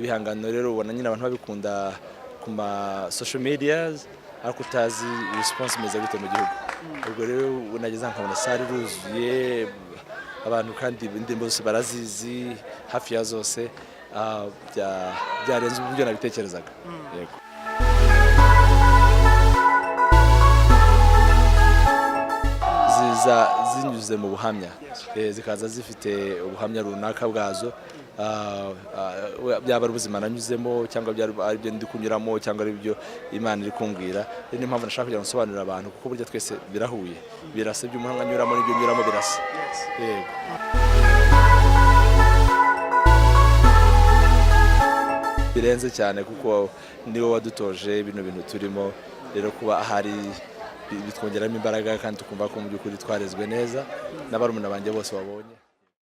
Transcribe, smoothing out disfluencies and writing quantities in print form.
Ibihangano rero ubona nyine abantu babikunda ku ma social medias, ariko utazi response imeze gute mu gihugu. Ubwo rero nageze ahantu nkabona salle iruzuye abantu, kandi indirimbo zose barazizi, hafi ya zose. Byarenze uburyo nabitekerezaga, yego. Ziza zinyuze mu buhamya, zikaza zifite ubuhamya runaka bwazo. Byaba ari ubuzima nanyuzemo, cyangwa byaba ari ibyo ndi kunyuramo, cyangwa ari ibyo Imana iri kumbwira. Rero niyo mpamvu nashaka kugira ngo nsobanurire abantu, kuko burya twese birahuye, birasa. Ibyo umuntu anyuramo n'ibyo nyuramo birasa, yego. Birenze cyane, kuko niwe wadutoje bino bintu turimo. Rero kuba ahari bitwongeramo imbaraga, kandi tukumva ko mu by'ukuri twarezwe neza na barumuna banjye bose wabonye.